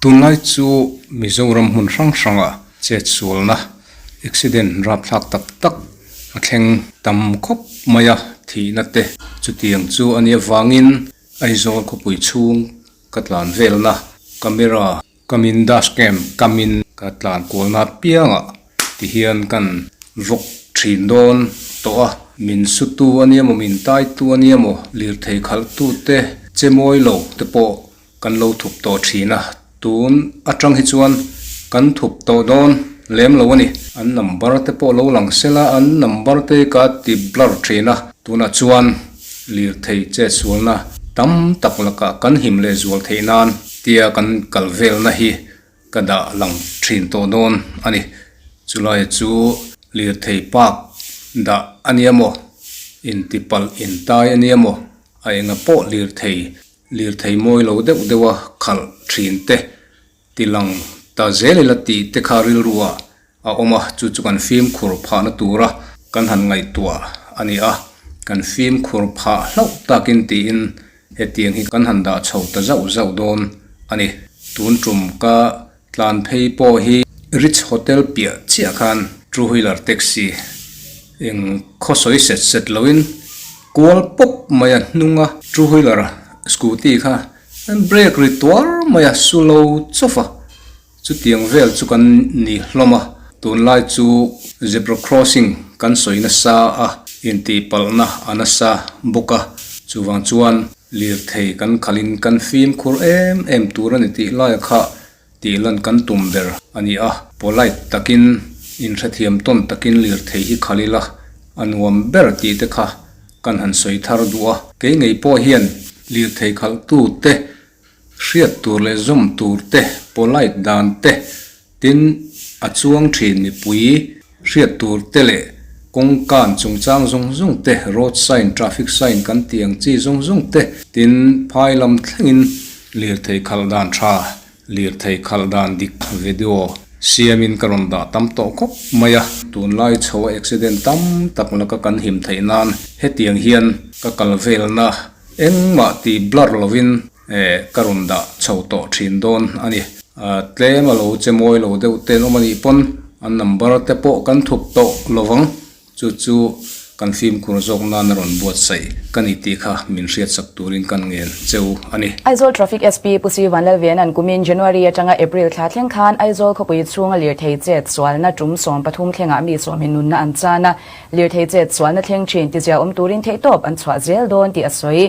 Tunlai chu Mizoram hmun hrang hranga chetsualna accident rapthlak tak tak a thleng tam khawp mai a, thihna te chutiang chu a nih avangin Aizawl khawpui chhung ka tlan velna camera Kamin dash cam kamin ka tlan kualna piangah ti hian kan vawk thin dawn tawh a, min sutu a nia maw, min taitu a nia maw, lirthei khalhtute che mawi lo te pawh kan lo thup tawh thin a, tun atang hi chuan kan thup tawh dawn lem lo a ni. An number te pawh lo lang sela, an number te ka ti blur thin a, tunah chuan lirthei chetsualna tam tak lakah kan him leh zual theih nan tia kan kal velna hi ka dah lang thin tawh dawn a ni. Chulai chu lirthei park dah a nia maw, intipalh intai a nia maw, a enga pawh lirthei lirthei mawi lo deuh deuha khalh thin te ti lang ta zel ila tih te kha rilru ah a awm a, chu chu kan fimkhur phahna tura kan han ngaihtuah a ni a, kan fimkhur phah hlauh takin tiin hetiang hi kan han dah chho ta zauh zauh dawn a ni. Tun tum ka tlan phei pawh hi Rich Hotel piah chiah khan two wheeler taxi eng khaw sawi set set loin kual pawp mai a hnunga two wheeler scooty kha an brake ri tuar mai a su lo chawp a. Chutiang vel chu kan ni hlawm a, tunlai chu zebra crossing kan sawi nasa a, intihpalhna a nasa bawk a, chuvang chuan lirthei kan khalhin kan fimkhur em em tur a ni tih laia kha tih lan kan tum ber a ni a, polite takin inhrethiam tawn takin lirthei hi khal ila a nuam ber tih te kha kan han sawi thar duh a, kei ngei pawh hian lirthei khalhtute Hriat tur leh zawm tur te, polite dan te, tin a chuang thin mipui hriat tur te leh kawngkan chungchang zawng zawng te, road sign, traffic sign kan tih ang chi zawng zawng te, tin phai lam thlengin lirthei khalh dan tha, lirthei khalh dan dik video siamin ka rawn dah tam tawh khawp mai a. Tunlai chho a accident tam tak laka kan him theih nan hetiang hian ka kal velna Engmah tih blur lovin ka rawn dah chho tawh thin dawn a ni. Tlem a lo che mawi lo deuh ten awm a nih pawn an number te pawh kan thup tawh lovang. Chu chu kan fimkhur zawk nan a rawn buatsaih ka ni tih kha min hriatsak turin kan ngen cheu a ni. Aizawl Traffic SP Pu Si Vanlalvena'n kumin January atanga April thla thleng khan Aizawl khawpui chhunga lirthei chet sualna tum 13 thlengah mi sawmin nunna an chan a, Lirthei chet sualna thleng thin tizia awm turin theihtawp an chhuah zel dawn tih a sawi.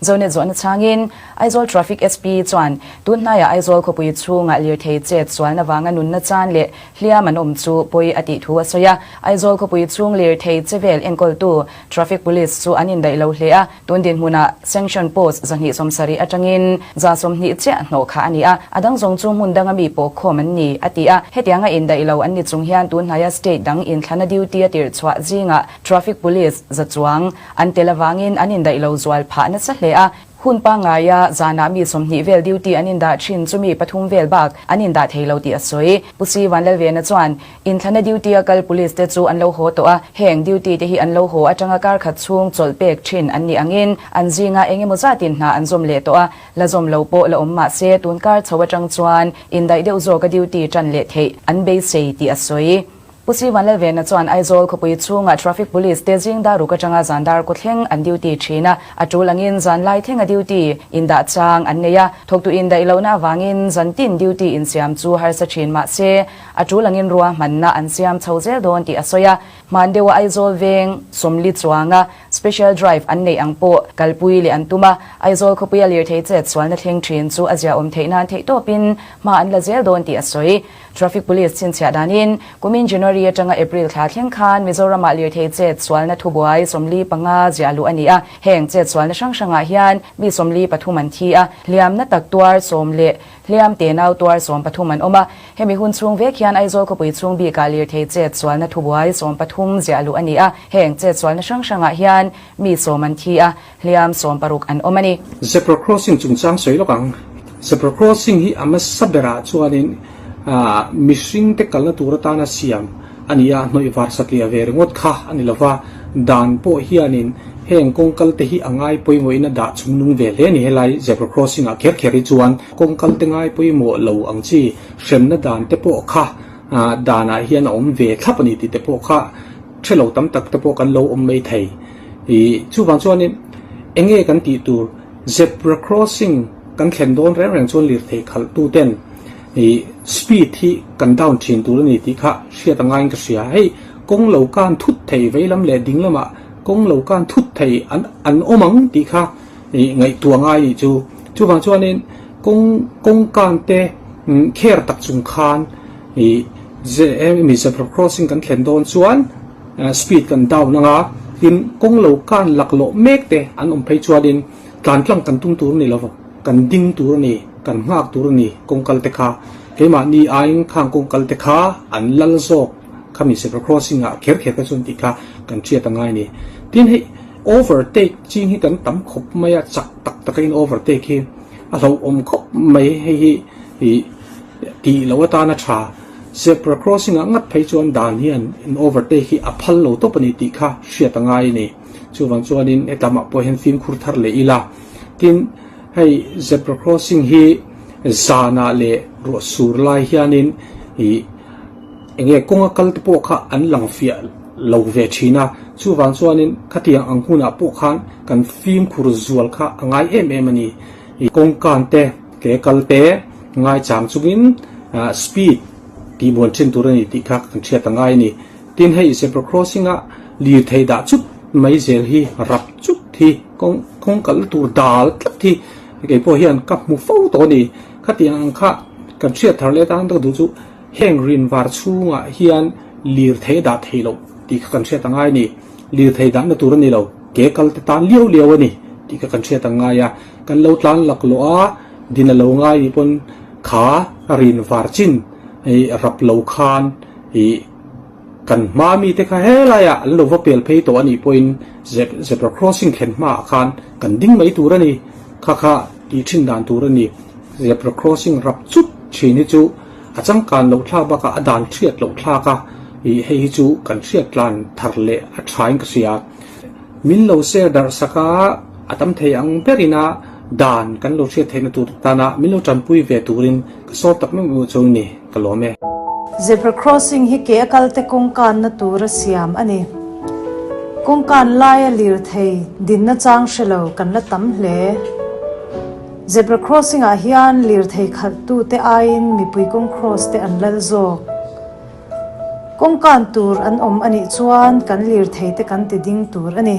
Zonet zawhna chhangin Aizawl Traffic SP chuan tun hnaiah Aizawl khawpui chhungah lirthei chet sualna vanga nunna chan leh hliam an awm chu pawi a tih thu a sawi a. Aizawl khawpui chhung lirthei chevel enkawltu Traffic Police chu an indaih lo hle a, tun dinhmunah Sanction Post 270 atangin 120 chiah hnawh kha a ni a, a dang zawng chu hmun danga mi pawh khawm an ni, a ti a. Hetianga indaih lo an ni chung hian tun hnaia state dang inthlana duty a tirh chhuah zingah Traffic Police za chuang an tel avangin an indaih lo zual phah nasa hle a. Hun pangngaia zanah mi 20 vel duty an indah thin chu mi pathum vel bak an indah thei lo tih a sawi. Pu Si Vanlalvena chuan Inthlana duty a kal police te chu an lo haw tawh a, heng duty te hi an lo haw atanga kar khat chhung chawlh pek thin an nih angin an zinga eng emaw zatin hna an zawm leh tawh a, la zawm lo pawh la awm mah se tun kar chho atang chuan indaih deuh zawka duty tan leh theih an beisei tih a sawi. Pu Si Vanlalvena chuan Aizawl khawpui chhunga traffic police te zing dar ruk atanga zan dar kaw thleng an duty thin a, a tul angin zan lai thlenga duty indah chang an nei a, thawktu indaih lohna avangin zan tin duty insiam chu harsa thin mah se A tul angin ruahmanna an siam chho zel dawn tih a sawi a, hman deuha Aizawl veng Sawmli chuanga Special Drive an neih ang pawh kalpui leh an tum a, Aizawl khawpuia lirthei chet sualna thleng thin chu a ziaawm theih nan theihtawpin hma an la zel dawn tih a sawi. Traffic Police chhinchhiah danin kumin January atanga April thla thleng khan Mizoramah lirthei chet sualna thubuai 45 ziah luh a ni a, heng chet sualna hrang hrangah hian mi 43 an thi a, hliamna tak tuar sawm leh Hliam te nau tuar 13 an awm a, hemi hun chhung vek hian Aizawl khawpui chhung bikah lirthei chet sualna thubuai 13 ziah luh a ni a, heng chet sualna hrang hrangah hian mi sawm an thi a, hliam 16 an awm a ni. Zebra crossing chungchang sawi lawk ang. Zebra crossing hi a hmasa berah chuanin mihringte kalna tur atana siam a ni a, hnawih var satliah ve ringawt kha a ni lova, dan pawh hianin. Heng kawngkal te hi a ngai pawimawhin a dah chungnung ve hle a ni. Helai zebra crossing ah kher kher hi chuan kawngkal te ngai pawimawh lo ang chi hremna dan te pawh kha danah hian a awm ve thlap a ni tih te pawh kha hre lo tam tak te pawh kan lo awm mai thei. Ih chuvang chuanin eng nge kan tih tur zebra crossing kan thlen dawn reng reng chuan lirthei khalh tu ten ih speed hi kan down thin tur a ni tih kha hriat a ngaiin ka hria. Hei kawng lo kan thut thei veilam leh ding lamah Kawng lo kan thut thei an an awm ang tih kha ih ngaihtuah ngai nih chu. Chuvang chuanin kawng kawng kan te kher tak chung khan ih hemi zebra crossing kan thlen dawn chuan speed kan down anga tin kawng lo kan laklawh mek te an awm phei chuanin tlan tlang kan tum tur a ni lo kan ding tur a ni kan nghak tur a ni kawng kal te kha keimahni aiin khang kawng kal te kha an lal zawk. Khami zebra crossing ah kher kher kha chuan tih kha kan hriat a ngai a ni. Tin hei overtake ching hi kan tam khawp mai a, chak tak taka in overtake hi a hlauhawm khawp mai hei hi ih tih loh atana tha. Zebra crossing ah ngat phei chuan dan hian in overtake hi a phal lo tawp a ni tih kha hriat a ngai a ni. Chuvang chuanin hetlama pawh hian fimkhur thar leh ila. Tin hei zebra crossing hi zanah leh ruah sur lai hianin ih Eng nge kawnga kal te pawh kha an lang fiah lo ve thin a, chuvang chuanin khatiang ang hunah pawh khan kan fimkhur zual kha a ngai em em a ni. Kawngkan te, ke kal te ngaichang chungin speed tih muan thin tur a ni tih kha kan hriat a ngai a ni. Tin hei zebra crossing a lirthei dah chut mai zel hi rap chut hi kawng kawng kalna tur dal tlat hi kei pawh hian ka hmu fo tawh a ni. Khatiang ang kha kan hriat thar leh tan ka duh chu Heng rinvar chhungah hian lirthei a dah thei loh tih kha kan hriat a ngai a ni. Lirthei dahna tur a ni lo, ke kal te tan liau liau a ni tih kha kan hriat a ngai a. Kan lo tlan laklawh a, din a lo ngai nih pawn kha rinvar chin rap lo khan ih kan hma mite kha helaiah an lo va pel phei tawh a nih pawhin zebra crossing thlen hmaah khan kan ding mai tur a ni. Kha kha tih thin dan tur a ni. Zebra crossing rap chut thin hi chu A changkan loh thlak bakah a dan hriat loh thlak a, ih hei hi chu kan hriat tlan thar leh a thain ka hria. Min lo share darh sak a, a tam thei ang berin a dan kan lo hriat theihna tur tana min lo tanpui ve turin ka sawr tak meuh meuh chu ni, ka lawm e. Zebra crossing hi ke a kalte kawngkanna tura siam a ni. Kawngkan laia lirthei dinna chang hre lo kan la tam hle. Zebra crossing ah hian lirthei khalhtute aiin mipui kawng cross te an lal zawk. Kawngkan tur an awm a nih chuan kan lirthei te kan ti ding tur a ni.